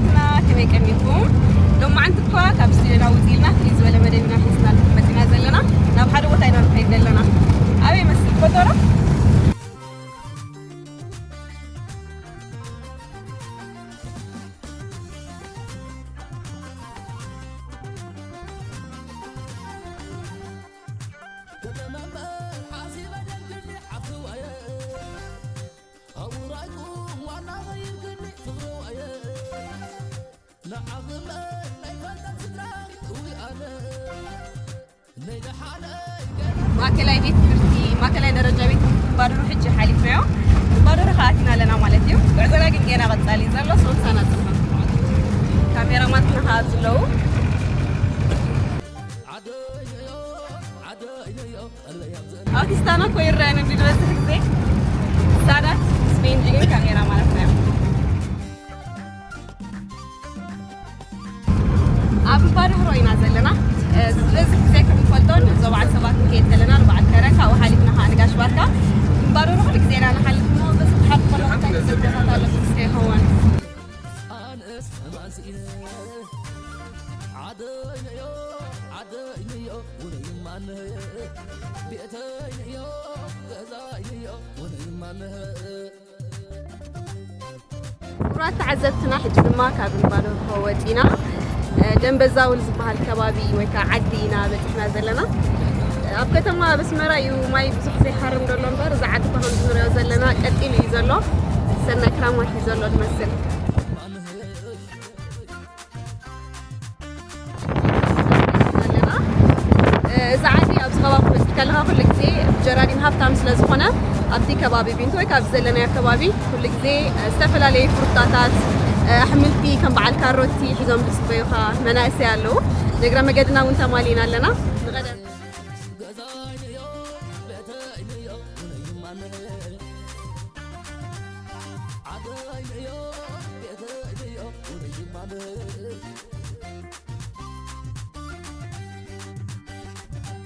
እና ከመይ ቀኒኹም? ሎማዓንቲ እኳ ካብ ስቱዲዮና ውፅእ ኢልና ፍልይ ዝበለ መደብ ኢና ሒዝናልኩም መፂና ዘለና። ናብ ሓደ ቦታ ኢና ንኸይድ ዘለና። ኣበይ ይመስል? ትፈልጦ ዶ? ማእከላይ ቤት ትምህርቲ፣ ማእከላይ ደረጃ ቤት ትምህርቲ ባዶሮ ሕጂ ሓሊፍናዮ። ባዶሮ ከኣቲና ኣለና ማለት እዩ። ጉዕዞና ግን ገና ቀጻሊ እዩ ዘሎ። ሶምሳና ጽንሑ። ካሜራማንትና ከኣ ኣብዚ ኣለዉ። ኣውቲስታና እኮ ይረኣየኒ እንዲ ዝበዝሕ ግዜ። ሳዳት ስፔንጂ ግን ካሜራ ማለት ነው። ኣብ እምባዶህሮ ኢና ዘለና። እ፣ ዝበዝሕ ግዜ ከም ንፈልጦ ንዞባ ዓዲ ሰባት ንከይድ ከለና ንበዓል ከረን፣ ካብኡ ሓሊፍና ከዓ ንጋሽ ባርካ። እምባዶህሮ ኩሉ ግዜ ኢና ንሓልፍ እሞ፣ በዚ ትሓልፍ ከለኹ እንታይ ትዝክርታት ኣለኩም እስከ ይኸውን? ኣነስ ማንስኢነ ዓደይነዮ ዓደይነዮ ውነይማነ ቤተይነዮ ገዛይነዮ ውነይማነ። ክቡራት ተዓዘብትና፣ ሕጂ ድማ ካብ እምባዶርሆ ወፂና፣ እ፣ ደንበዛውል ዝበሃል ከባቢ ወይ ከዓ ዓዲ ኢና በፂሕና ዘለና። ኣብ ከተማ ኣብ ኣስመራ እዩ ማይ ብዙሕ ዘይሃርም ዘሎ እምበር፣ እዚ ዓዲ እኳ ከም ዝንሪኦ ዘለና ቀጢን እዩ ዘሎ። ሰናይ ክራማት እዩ ዘሎ ዝመስል። ኣለና። እ፣ እዚ ዓዲ ኣብዚ ከባቢ ክትበፅሕ ከለኻ ኩሉ ግዜ ጀራዲን ሃፍታም ስለ ዝኾነ፣ ኣብቲ ከባቢ ቢንቶ ወይ ካብ ዘለናዮ ከባቢ ኩሉ ግዜ፣ እ፣ ዝተፈላለዩ ፍሩታታት፣ እ፣ ኣሕምልቲ ከም በዓል ካሮቲ ሒዞም ዝፅበዩኻ መናእሰይ ኣለዉ። ንእግረ መገድና እውን ተማሊእና ኣለና። ንቐደም።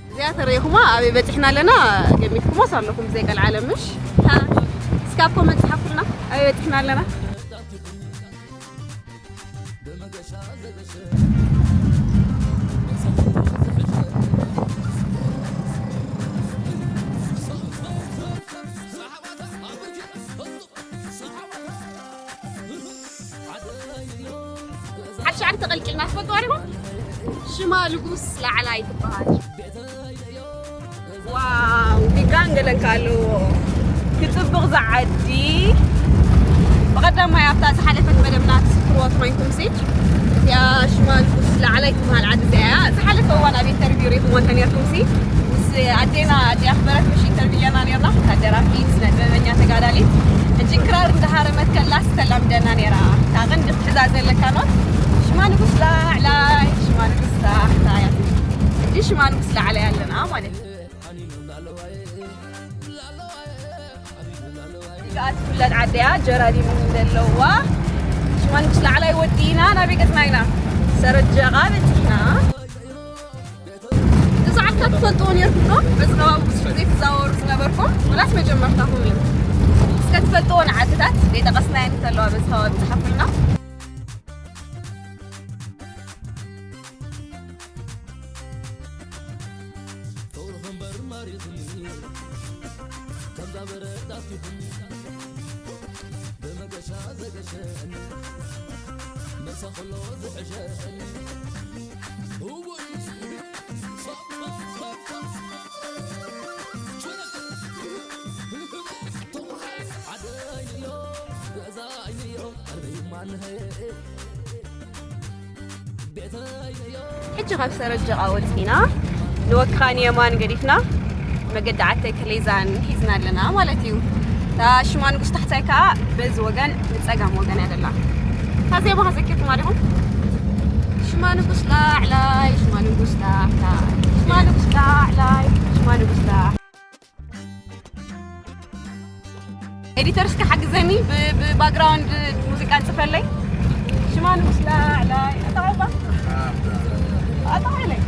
እዚኣ ተሪኢኹማ ኣበይ በፂሕና ኣለና? ገሚትኩሞስ ኣለኹም ብዘይ ቀልዓለም፣ ምሽ? ሃ፣ እስካብ ኮመንት ጸሓፉልና ኣበይ በፂሕና ኣለና? ሓድሽ ዓዲ ተቐልቂልና ትፈልጥዋ ዲኹም? ሽማ ንጉስ ላዕላይ ትበሃል። ዋው፣ ዲጋን ገለን ከ ኣለዎ። ክጽብቕ ዝዓዲ። ብቐዳማይ ኣብታ ዝሓለፈት መደብና ትዝክርዎ ትኾይንኩም ሲ፣ እቲኣ ሽማ ንጉስ ላዕላይ ትበሃል ዓዲ እዚኣ እያ። ዝሓለፈ እዋን ኣብ ኢንተርቪው ርኢኹሞ እንተ ኔርኩም ሲ፣ ምስ ኣዴና ኣዴ ኣኽበረት ምሽ ኢንተርቪው ጌርና ኔርና። እታ ደራፊት፣ ስነ ጥበበኛ፣ ተጋዳሊት፣ ሕጂ ክራር እንዳሃረመት ከላስ ተላምደና ኔራ። እታ ቀንዲ ክትሕዛ ዘለካ ኖት፣ ሽማ ንጉስ ላዕላይ፣ ሽማ ንጉስ ታሕታይ። ሕጂ ሽማ ንጉስ ላዕላይ ኣለና ማለት እዩ። እዚኣ ትፍለጥ ዓዲ እያ፣ ጀራዲን ዘለዋ። ሽማ ንጉስ ላዕላይ ወዲእና ናበይ ገጽና ኢና? ሰረጀቓ በጺሕና። እዚ ዓድታት ትፈልጥዎ ኔርኩም ዶ? በዚ ከባቢ ብዙሕ ግዜ ትዛወሩ ዝነበርኩም፣ ወላስ መጀመርታኹም እዩ? እስከ ትፈልጥዎ ንዓድታት ዘይጠቐስናየን እንተለዋ በዚ ከባቢ ጸሓፉልና። ሕጂ ካብ ሰረጀቓ ወፂና ንወክኻ ንየማን ገዲፍና መገዲ ዓተይ ከሌዛን ሒዝና ኣለና ማለት እዩ። እታ ሽማ ንጉስ ታሕታይ ከዓ በዚ ወገን ንፀጋም ወገን እያ ዘላ። እታ ዜማ ከ ዘኪርኩማ ዲኹም? ሽማ ንጉስ ላዕላይ፣ ሽማ ንጉስ ታሕታይ፣ ሽማ ንጉስ ላዕላይ፣ ሽማ ንጉስ ታሕታይ። ኤዲተር እስከ ሓግዘኒ፣ ብ-፣ ብባክግራውንድ ሙዚቃ ንጽፈለይ። ሽማ ንጉስ ላዕላይ፣ ኣታ ዓባ። ኣታ ዓባይ።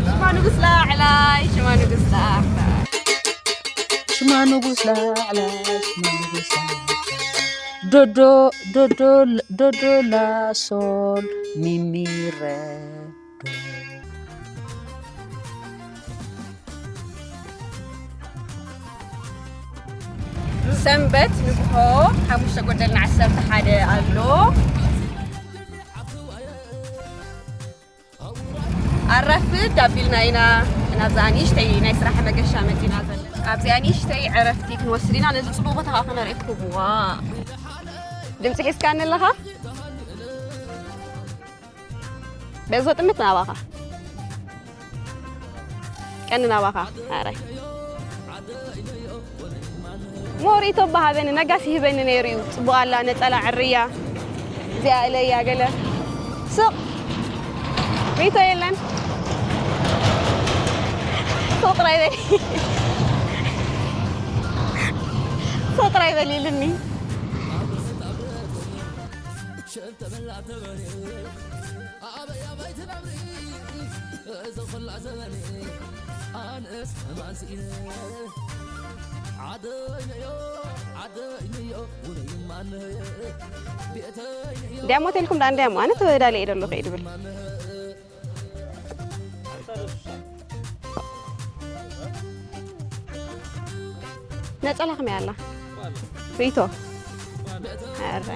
ሽማ ንጉስ ላዕላይ፣ ሽማ ንጉስ ላዕላይ። ሽማ ንጉስ ላዕላይ፣ ሽማ ንጉስ ላዕላይ። ዶዶ ዶዶ ዶዶ ላሶል ሚሚረ ዶ። ሰንበት ንግሆ ሓሙሽተ ጎደል ንዓሰርተ ሓደ ኣሎ። ኣራፍድ ኣቢልና ኢና ናብዛ ንእሽተይ ናይ ስራሕ መገሻ መፂና ዘለና። ኣብዚኣ ንእሽተይ ዕረፍቲ ክንወስድ ኢና። ነዚ ፅቡቕ ቦታ ከዓ ክነርእየኩም። ዋ፣ ድምፂ ሒዝካኒ ኣለኻ? በዞ ጥምት ናባኻ። ቀኒ ናባኻ። ኣረ። ሞሪቶ ባሃበኒ፣ ነጋስ ይህበኒ ነይሩ እዩ። ጽቡቕ ኣላ፣ ነጸላ ዕርያ። እዚኣ እለያ ገለ። ስቕ። ሪቶ የለን። ስቕ ጥራይ በል። ስቕ ጥራይ በል ኢሉኒ። እንዲያ ሞቴልኩም ዳ እንዲያ ሞ ኣነ ተወዳለ እየ ደሎ ከይድ ብል ነጸላ ከመይ ኣላ ሪቶ? ኣረ።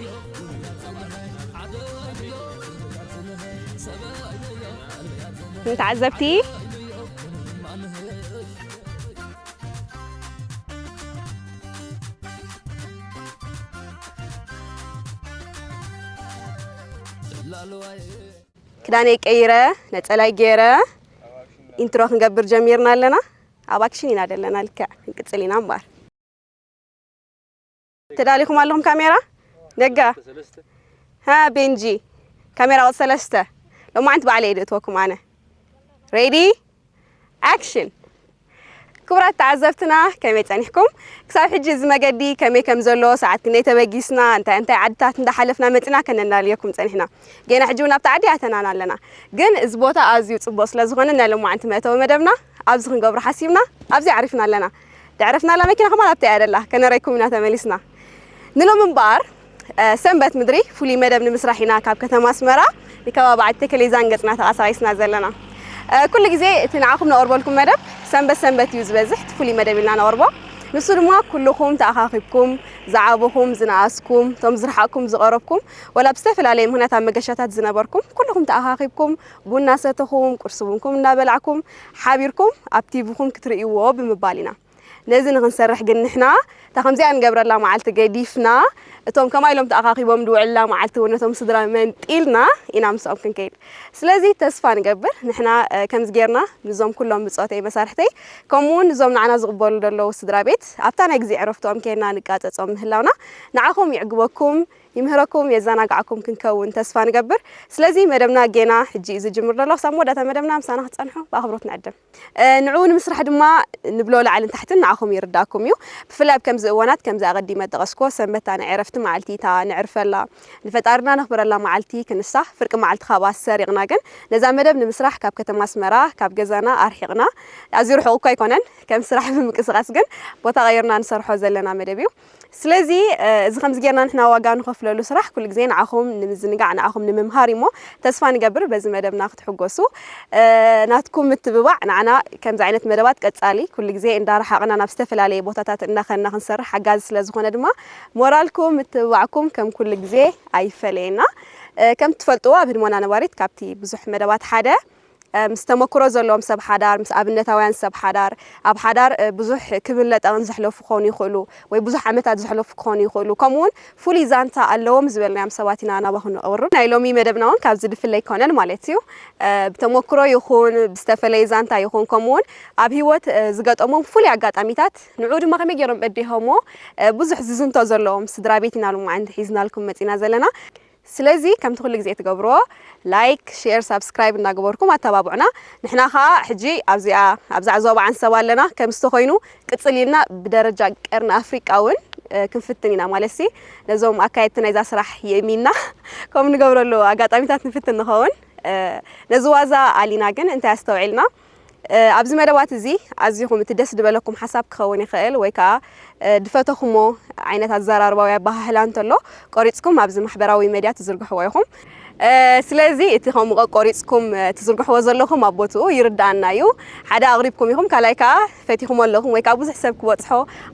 ንተዓዘብቲ ክዳነይ ቀይረ፣ ነጸላይ ገይረ፣ ኢንትሮ ክንገብር ጀሚርና ኣለና። ኣብ ኣክሽን ኢና ዘለና፣ ልክዕ ክንቅጽል ኢና እምበኣር። ተዳሊኹም ኣለኹም ካሜራ? ነጋ። ሃ፣ ቤንጂ። ካሜራ ቁጽሪ ሰለስተ። ሎማዓንቲ ባዕለይ እየ ድእትወኩም ኣነ። ሬዲ? ኣክሽን። ክቡራት ተዓዘብትና፣ ከመይ ጸኒሕኩም? ክሳብ ሕጂ እዚ መገዲ ከመይ ከም ዘሎ፣ ሰዓት ክንደይ ተበጊስና፣ እንታይ እንታይ ዓድታት እንዳሓለፍና መጺና ከነናልየኩም ጸኒሕና። ጌና ሕጂ እውን ኣብቲ ዓዲ ኣተናና ኣለና። ግን እዚ ቦታ ኣዝዩ ጽቡቕ ስለ ዝኾነ፣ ናይ ሎማዓንቲ መእተዊ መደብና ኣብዚ ክንገብሮ ሓሲብና፣ ኣብዚ ዓሪፍና ኣለና። ድዕረፍናላ መኪና ከማን ኣብታ እያ ደላ፣ ከነረይኩም ኢና ተመሊስና። ንሎም እምበኣር፣ እ፣ ሰንበት ምድሪ ፍሉይ መደብ ንምስራሕ ኢና ካብ ከተማ ኣስመራ ንከባቢ ዓዲ ተከሌዛን ገጽና ተቓሳቒስና ዘለና። እ፣ ኩሉ ግዜ እቲ ንዓኹም ነቕርበልኩም መደብ ሰንበት ሰንበት እዩ ዝበዝሕ፣ እቲ ፍሉይ መደብ ኢልና ነቕርቦ። ንሱ ድማ ኩልኹም ተኣኻኺብኩም፣ ዝዓበኹም፣ ዝነኣስኩም፣ እቶም ዝረሓቕኩም፣ ዝቐረብኩም፣ ወላ ብዝተፈላለየ ምኽንያት ኣብ መገሻታት ዝነበርኩም፣ ኩልኹም ተኣኻኺብኩም፣ ቡና ሰተኹም፣ ቁርሲ ቡንኩም እናበላዕኩም፣ ሓቢርኩም ኣብ ቲቪኹም ክትርእይዎ ብምባል ኢና። ነዚ ንኽንሰርሕ ግን ንሕና እታ ከምዚኣ ንገብረላ መዓልቲ ገዲፍና፣ እቶም ከማ ኢሎም ተኣኻኺቦም ዝውዕሉላ መዓልቲ እውን ነቶም ስድራ መንጢልና ኢና ምስኦም ክንከይድ። ስለዚ ተስፋ ንገብር፣ ንሕና፣ እ፣ ከምዚ ጌርና ንዞም ኩሎም ብጾተይ መሳርሕተይ፣ ከምኡ እውን ንዞም ንዓና ዝቕበሉ ዘለዉ ስድራ ቤት፣ ኣብታ ናይ ግዜ ዕረፍትኦም ኬድና ንቃጸጾም ምህላውና፣ ንዓኹም ይዕግበኩም፣ ይምህረኩም፣ የዘናግዓኩም ክንከውን ተስፋ ንገብር። ስለዚ መደብና ጌና ሕጂ እዩ ዝጅምር ዘሎ። ክሳብ መወዳእታ መደብና ምሳና ክትጸንሑ ብኣኽብሮት ንዕድም። እ፣ ንዕኡ ንምስራሕ ድማ ንብሎ ላዕልን ታሕትን ንዓኹም ይርዳእኩም እዩ። ብፍላይ ኣብ ከምዚ እዋናት፣ ከምዚ ኣቐዲመ ጠቐስኩዎ፣ ሰንበት እታ ናይ ዕረፍቲ መዓልቲ፣ እታ ነዕርፈላ፣ ንፈጣሪና ነኽብረላ መዓልቲ ክንሳ፣ ፍርቂ መዓልቲ ካብኣ ሰሪቕና ግን፣ ነዛ መደብ ንምስራሕ ካብ ከተማ ኣስመራ፣ ካብ ገዛና ኣርሒቕና፣ ኣዝዩ ርሑቕ እኳ ኣይኮነን፣ ከም ስራሕ ብምንቅስቓስ ግን ቦታ ቀይርና ንሰርሖ ዘለና መደብ እዩ። ስለዚ፣ እ፣ እዚ ከምዚ ጌርና ንሕና ዋጋ ንኸፍለሉ ስራሕ ኩሉ ግዜ ንዓኹም ንምዝንጋዕ፣ ንዓኹም ንምምሃር እዩ እሞ፣ ተስፋ ንገብር በዚ መደብና ክትሕጎሱ። እ፣ ናትኩም ምትብባዕ ንዓና ከምዚ ዓይነት መደባት ቀጻሊ ኩሉ ግዜ እንዳረሓቕና ናብ ዝተፈላለየ ቦታታት እናኸድና ክንሰርሕ ሓጋዚ ስለ ዝኾነ ድማ፣ ሞራልኩም ምትብባዕኩም ከም ኩሉ ግዜ ኣይፈለየና። እ፣ ከም ትፈልጥዎ ኣብ ህድሞና ነባሪት ካብቲ ብዙሕ መደባት ሓደ፣ እ፣ ምስ ተመክሮ ዘለዎም ሰብ ሓዳር፣ ምስ ኣብነታውያን ሰብ ሓዳር፣ ኣብ ሓዳር፣ እ፣ ብዙሕ ክብን ለጠቕን ዘሕለፉ ክኾኑ ይኽእሉ፣ ወይ ብዙሕ ዓመታት ዘሕለፉ ክኾኑ ይኽእሉ። ከምኡ እውን ፍሉይ ዛንታ ኣለዎም ዝበልናዮም ሰባት ኢና ናባኹም ነቕርብ። ናይ ሎሚ መደብና እውን ካብዚ ድፍለ ኣይኮነን ማለት እዩ። እ፣ ብተመክሮ ይኹን፣ ብዝተፈለየ ዛንታ ይኹን፣ ከምኡ እውን ኣብ ህይወት፣ እ፣ ዝገጠሞም ፍሉይ ኣጋጣሚታት፣ ንዕኡ ድማ ከመይ ገይሮም በዲሆሞ፣ እ፣ ብዙሕ ዝዝንቶ ዘለዎም ስድራ ቤት ኢና ሎማዓንቲ ሒዝናልኩም መጺና ዘለና። ስለዚ ከምቲ ኩሉ ግዜ ትገብርዎ፣ ላይክ፣ ሼር፣ ሳብስክራይብ እናገበርኩም ኣተባብዑና። ንሕና ኸኣ ሕጂ ኣብዚኣ፣ ኣብዛ ዞባ ዓንሰባ ኣለና። ከምዚ ተኾይኑ ቅጽል ኢልና ብደረጃ ቀርኒ ኣፍሪቃ እውን፣ እ፣ ክንፍትን ኢና። ማለትሲ ነዞም ኣካየድቲ ናይዛ ስራሕ የእሚንና ከም ንገብረሉ ኣጋጣሚታት ንፍትን ንኸውን። እ፣ ነዚ ዋዛ ኣሊና ግን እንታይ ኣስተውዒልና? ኣብዚ መደባት እዚ ኣዚኹም እቲ ደስ ዝበለኩም ሓሳብ ክኸውን ይኽእል ወይ ከዓ ድፈተኹሞ ዓይነት ኣዘራርባ ወይ ኣባሃህላ እንተሎ ቆሪፅኩም ኣብዚ ማሕበራዊ መድያ ትዝርግሕዎ ኢኹም። ስለዚ እቲ ከምኡ ቆሪፅኩም ትዝርግሕዎ ዘለኹም ኣብ ቦትኡ ይርዳኣና እዩ። ሓደ ኣቕሪብኩም ኢኹም፣ ካልኣይ ከዓ ፈቲኹሞ ኣለኹም ወይ ከዓ ብዙሕ ሰብ ክበፅሖ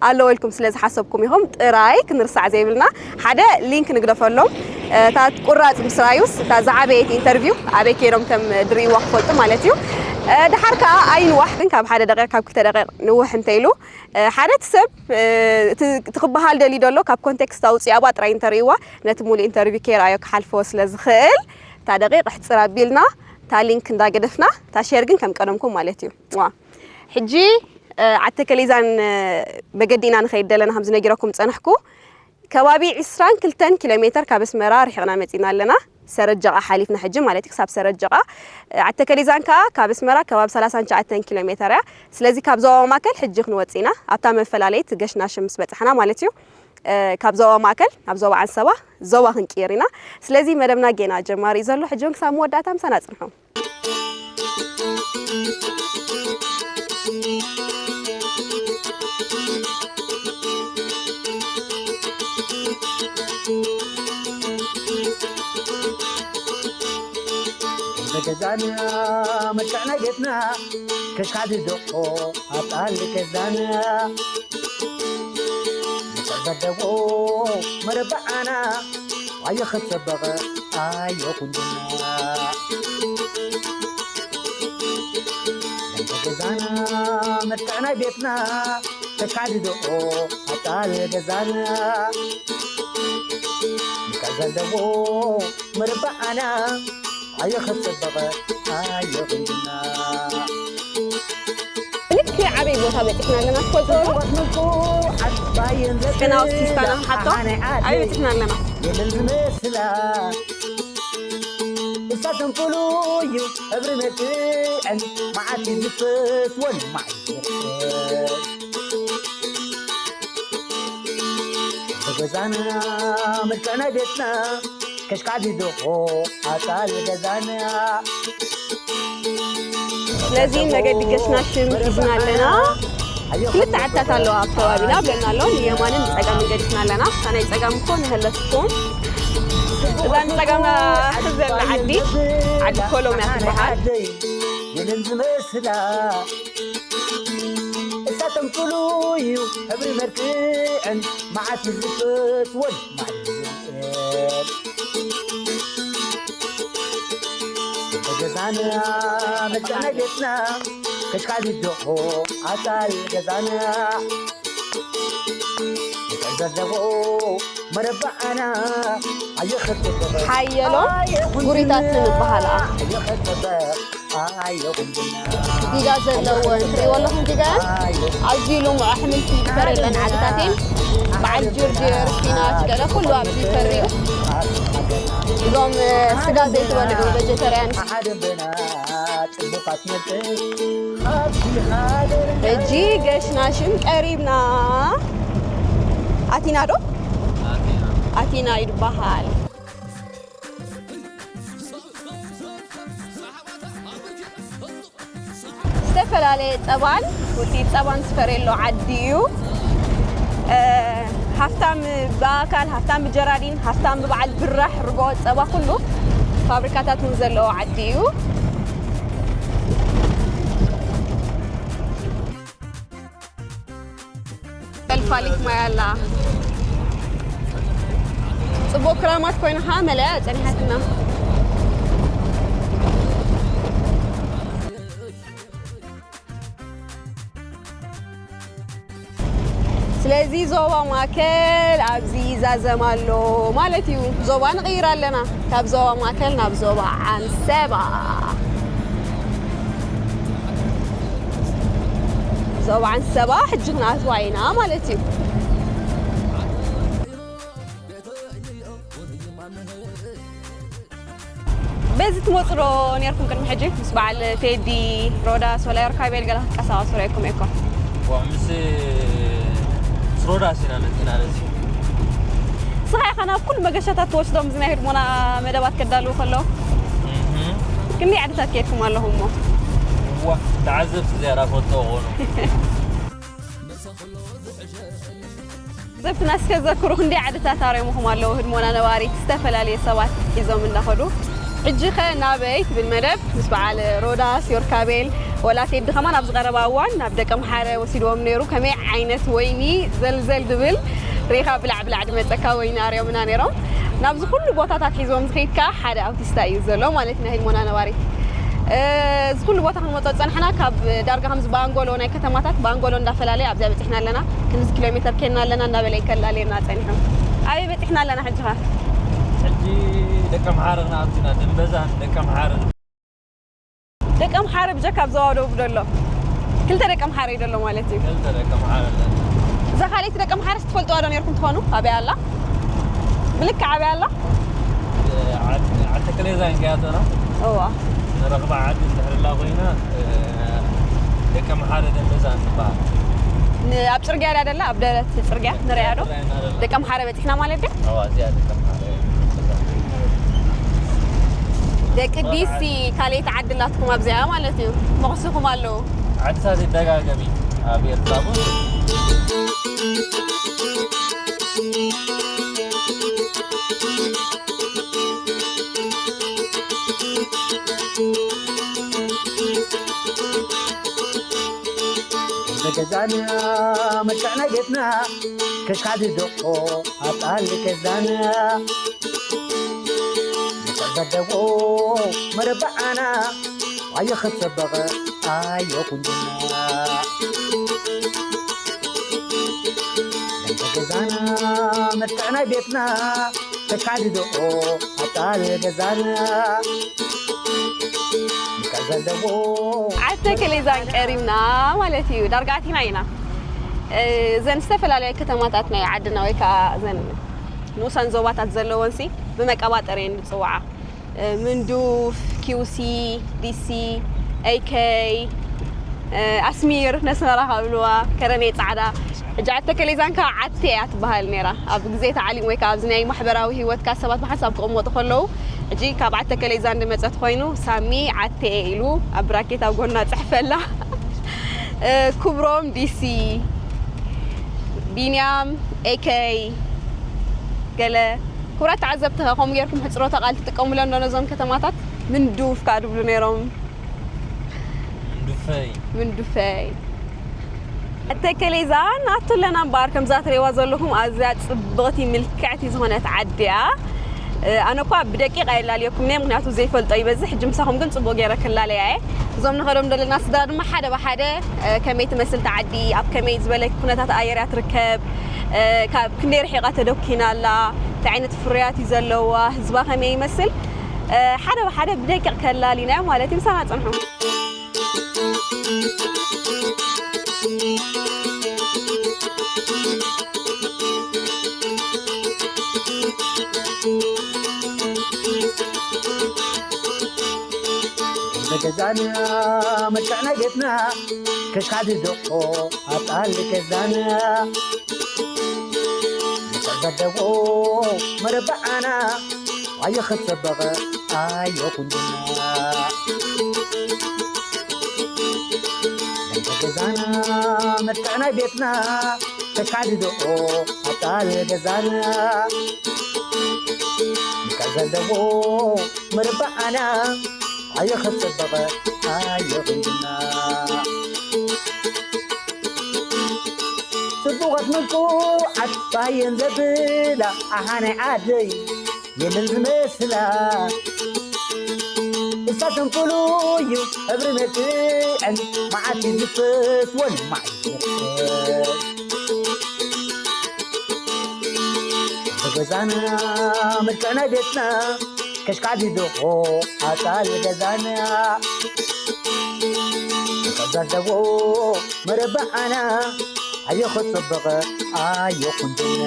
ኣለዎ ኢልኩም ስለ ዝሓሰብኩም ኢኹም ጥራይ ክንርሳዕ ዘይብልና ሓደ ሊንክ ንግደፈሎም። እታ ቁራፅ ምስራዩስ እታ ዝዓበየት ኢንተርቪው ኣበይ ከይዶም ከም ድርእይዋ ክፈልጡ ማለት እዩ። ድሓር ከዓ ኣይንዋሕ ግን ካብ ሓደ ደቂቕ ካብ ክልተ ደቂቕ ንውሕ እንተይሉ ሓደ ሰብ እቲ ክበሃል ደልዩ ደሎ ካብ ኮንቴክስት ኣውፅኣ ባ ጥራይ እንተርእይዋ ነቲ ሙሉእ ኢንተርቪው ከይረኣዮ ክሓልፎ ስለ ዝኽእል እታ ደቂቕ ኣሕፅር ኣቢልና እታ ሊንክ እንዳገደፍና እታ ሼር ግን ከም ቀደምኩም ማለት እዩ። ዋ ሕጂ ዓተከሌዛን መገዲ ኢና ንኸይድ ደለና ከምዚ ነጊረኩም ፀናሕኩ። ከባቢ ዕስራን ክልተን ኪሎ ሜተር ካብ ኣስመራ ርሒቕና መፂና ኣለና። ሰረጀቓ ሓሊፍና ሕጂ ማለት እዩ ክሳብ ሰረጀቓ። ዓተከሌዛን ከዓ ካብ ኣስመራ ከባቢ ሰላሳን ትሽዓተን ኪሎ ሜተር እያ። ስለዚ ካብ ዞባ ማእከል ሕጂ ክንወፅእ ኢና ኣብታ መፈላለየት ገሽናሽም ምስ በፃሕና ማለት እዩ። ካብ ዞባ ማእከል ናብ ዞባ ዓንሰባ ዞባ ክንቅይር ኢና። ስለዚ መደብና ጌና ጀማሪ እዩ ዘሎ። ሕጂ እውን ክሳብ መወዳእታ ምሳና ፅንሑ። ገዛና መልክዕ ናይ ቤትና ከሽካዲ ደቆ ኣጣል ገዛና መጠን ዘለዎ መረባዓና ኣየኸት ጸበቐ ኣየኹንድና ገዛና መልክዕ ናይ ቤትና ተካድድኦ ኣጣል ገዛና ምቀዘለዎ መርባዓና ኣየኸት ጸበቐ ኣየኹንድና ልክዕ ኣበይ ቦታ በፂሕና ኣለና ትፈልጡ ዶ? ርባት ምልኩ ዓባየን ዘብል ገና ወሲስታና ንሓቶ ኣሃናይ ዓደይ ኣበይ በፂሕና ኣለና? የለን ዝመስላ እሳተን ፍሉይ እዩ ሕብሪ መልክዐን መዓት ዝፈትወን መዓት ዝፈትወን ብገዛና መልክዕ ናይ ቤትና ከሽካዲ ደኾ ኣጣል ገዛና ስለዚ መገዲ ገሽና ሽም ሒዝና ኣለና ክልተ ዓድታት ኣለዋ ኣብ ከባቢና ብለና ኣሎ ንየማንን ንፀጋምን ገዲፍና ኣለና እታ ናይ ፀጋም እኮ ንህለትኩም እዛ ንፀጋምና ክብ ዘላ ዓዲ ዓዲ ኮሎም እያ ትበሃል የለን ዝመስላ እሳተን ፍሉይ እዩ ሕብሪ መልክዐን መዓት ዝፈትወን መዓት ዝፈትወን ገዛና መጋና ቤትና ከሽካሊ ዶኾ ኣጣል ገዛና ገንዘብ ዘለዎ መረባዕና ኣየኸተበ ሓየሎም ጉሪታት ንበሃላ ኣየኸተበ ኣየኹንድና ዲጋ ዘለወን ትሪእዎ ኣለኹም ዲጋ ኣዝዩ ልሙዕ ኣሕምልቲ ዝፈርየለን ዓድታት እየን በዓል ጅርጅር ስፒናች ገለ ኩሉ ኣብዚ ይፈሪ እዩ እዞም ስጋ ዘይትበልዑ ቨጀተርያን ሓደ በና ጽቡቃት መልክዕ ሕጂ ገሽና ሽም ቀሪብና ኣቲና ዶ ኣቲና ይድበሃል ዝተፈላለየ ፀባን ውፅኢት ፀባን ዝፈርየሉ ዓዲ እዩ ሃፍታም ብኣካል ሃፍታም ብጀራዲን ሃፍታም ብበዓል ብራሕ ርጎ ፀባ ኩሉ ፋብሪካታት እውን ዘለዎ ዓዲ እዩ ፈልፋሊት ማይ ኣላ ፅቡቅ ክራማት ኮይና ከዓ መለያ ፀኒሓትና ስለዚ ዞባ ማእከል ኣብዚ ይዛዘም ኣሎ ማለት እዩ ዞባ ንቕይር ኣለና ካብ ዞባ ማእከል ናብ ዞባ ዓንሰባ ዞባ ዓንሰባ ሕጂ ክንኣትዋ ኢና ማለት እዩ በዚ ትመፁ ዶ ነርኩም ቅድሚ ሕጂ ምስ በዓል ቴዲ ሮዳስ ወላ ዮርካቤል ገለ ክትቀሳቀሱ ረእኩም እኮ ዋ ምስ ምስ ሮዳስ ኢና መፂና ነዚ ስኻ ኢኻ ናብ ኩሉ መገሻታት ትወስዶም እዚ ናይ ህድሞና መደባት ከዳልዉ ከለዉ ክንደይ ዓድታት ከድኩም ኣለኹም እሞ ተዓዘብቲ ዝያዳ ፈቶ ኾኑ። ዘብትና እስከ ዘክሩ ክንደይ ዓድታት ኣርዮምኹም ኣለዉ ህድሞና ነባሪት ዝተፈላለየ ሰባት ሒዞም እንዳኸዱ። ሕጂ ኸ ናበይ ትብል መደብ ምስ በዓል ሮዳስ ዮርካቤል ወላ ቴዲ ከማን ኣብ ዝቐረባ እዋን ናብ ደቀምሓረ ወሲድዎም ነይሩ። ከመይ ዓይነት ወይኒ ዘልዘል ዝብል ሪኻ ብላዕ ብላዕ ድመፀካ ወይኒ ኣርዮምና ነይሮም። ናብዚ ኩሉ ቦታታት ሒዝዎም ዝኸይድ ከዓ ሓደ ኣውቲስታ እዩ ዘሎ ማለት ኢና ህድሞና ነባሪት። እዚ ኩሉ ቦታ ክንመፆ ዝፀናሕና ካብ ዳርጋ ከምዚ ብኣንጎሎ ናይ ከተማታት ብኣንጎሎ እንዳፈላለየ ኣብዚኣ በፂሕና ኣለና። ክንዚ ኪሎ ሜተር ኬንና ኣለና እንዳበለ ይከላለየና ፀኒሑ። ኣበይ በፂሕና ኣለና ሕጂ ኸ? ሕጂ ደቀምሓረ ኣቲና ደንበዛን ደቀምሓረ ደቀምሓረ ብጀካ ኣብ ዞባ ደቡብ ደሎ ክልተ ደቀምሓረ እዩ ደሎ ማለት እዩ። ክልተ ደቀምሓረ ኣለና። እዛ ካልኣይቲ ደቀምሓረስ ትፈልጥዋ ዶ ነይርኩም ትኾኑ? ኣበይ ኣላ? ብልክዕ ኣበይ ኣላ? ዓዲ ተከሌዛን ከያተና እዋ ንረኽባ ዓዲ እንድሕር ላ ኮይና ደቀምሓረ ደንበዛን ትበሃል። ኣብ ፅርግያ ድያ ደላ ኣብ ደረት ፅርግያ ንሪኣ ዶ? ደቀምሓረ በፂሕና ማለት ድያ? እዚኣ ደቀምሓረ ደቂ ዲሲ ካልኣይቲ ዓዲ ኣላትኩም ኣብዚኣ ማለት እዩ። መቕስኹም ኣለዉ። ዓድታት ይደጋገም እዩ ኣብ ኤርትራ እውን። ገዛና መልክዕ ናይ ቤትና ከሽካዲ ደቆ ኣጣል ገዛና ዘደቦ መረባዓና ኣዮ ክትሰበቐ ኣዮ ቁንጅና ገዛና መልክዕ ናይ ቤትና ተካድዶ ኣጣል ገዛና ዓተከሌዛን ቀሪብና ማለት እዩ። ዳርጋ ኣቲና ኢና። እዘን ዝተፈላለያ ከተማታት ናይ ዓድና ወይ ከዓ እዘን ንኡሳን ዞባታት ዘለወን ሲ ብመቀባጠሪ እየን ዝፅውዓ። ምንዱፍ፣ ኪውሲ፣ ዲሲ፣ ኤከይ፣ ኣስሚር ነስመራ ካብልዋ ከረኔ ፃዕዳ። ሕጂ ዓተከሌዛን ከዓ ዓቴ እያ ትበሃል ነይራ ኣብ ግዜ ተዓሊም ወይ ከዓ ኣብዚ ናይ ማሕበራዊ ሂወትካ ሰባት ብሓንሳብ ክቕመጡ ከለዉ። ሕጂ ካብ ዓተከሌዛን ዝመፀት ኮይኑ ሳሚ ዓቴ ኢሉ ኣብ ብራኬት ኣብ ጎና ፅሕፈላ። ክብሮም ዲሲ፣ ቢንያም ኤከይ፣ ገለ ክቡራት ተዓዘብቲ ከ ከምኡ ጌርኩም ሕፅሮተ ቃል ትጥቀሙለን ዶ ነዞም ከተማታት? ምንዱፍ ከዓ ድብሉ ነይሮም። ምንዱፈይ ምንዱፈይ። ኣተከሌዛ ናቱ ኣለና እምበኣር ከምዛ ትሪእዋ ዘለኹም ኣዝያ ፅብቕቲ ምልክዕቲ ዝኾነት ዓዲ እያ። ኣነ እኳ ብደቂቕ ኣየላልየኩም እየ ምክንያቱ ዘይፈልጦ ይበዝሕ ሕጂ ምሳኹም ግን ፅቡቕ ገይረ ክላለያ እየ። እዞም ንኸዶም ዘለና ስድራ ድማ ሓደ ብሓደ ከመይ ትመስል እታ ዓዲ ኣብ ከመይ ዝበለ ኩነታት ኣየር እያ ትርከብ፣ ካብ ክንደይ ርሒቓ ተደኪና ኣላ፣ እንታይ ዓይነት ፍርያት እዩ ዘለዋ፣ ህዝባ ከመይ ይመስል ሓደ ብሓደ ብደቂቕ ከላሊናዮ ማለት እዩ። ምሳና ፅንሑ። ገዛና መጫዕና ቤትና ከሽካዲ ደቆ ኣጣል ገዛና ዘደቦ መረባዓና ኣዮ ክትሰበቐ ኣዮ ቁንጅና ገዛና መጥቅዕና ቤትና ተካድዶ ኣጣል ገዛና ምካ ዘለዎ መረባዓና ኣዮ ክትሰበቐ ኣዮ ቁንጅና ጽቡቓት ምልኩዓት ባየን ዘብላ ኣሓ ናይ ዓደይ የለን ዝመስላ እሳተን ፍሉዩ ሕብሪ መልክዐን መዓት ዝፈትወን መዓት ገዛና መልክዕና ቤትና ከሽካዲ ደቆ ኣጣል ገዛና ከዛዘቦ መረባዓና ኣዮ ክፅብቕ ኣዮ ቁንጅና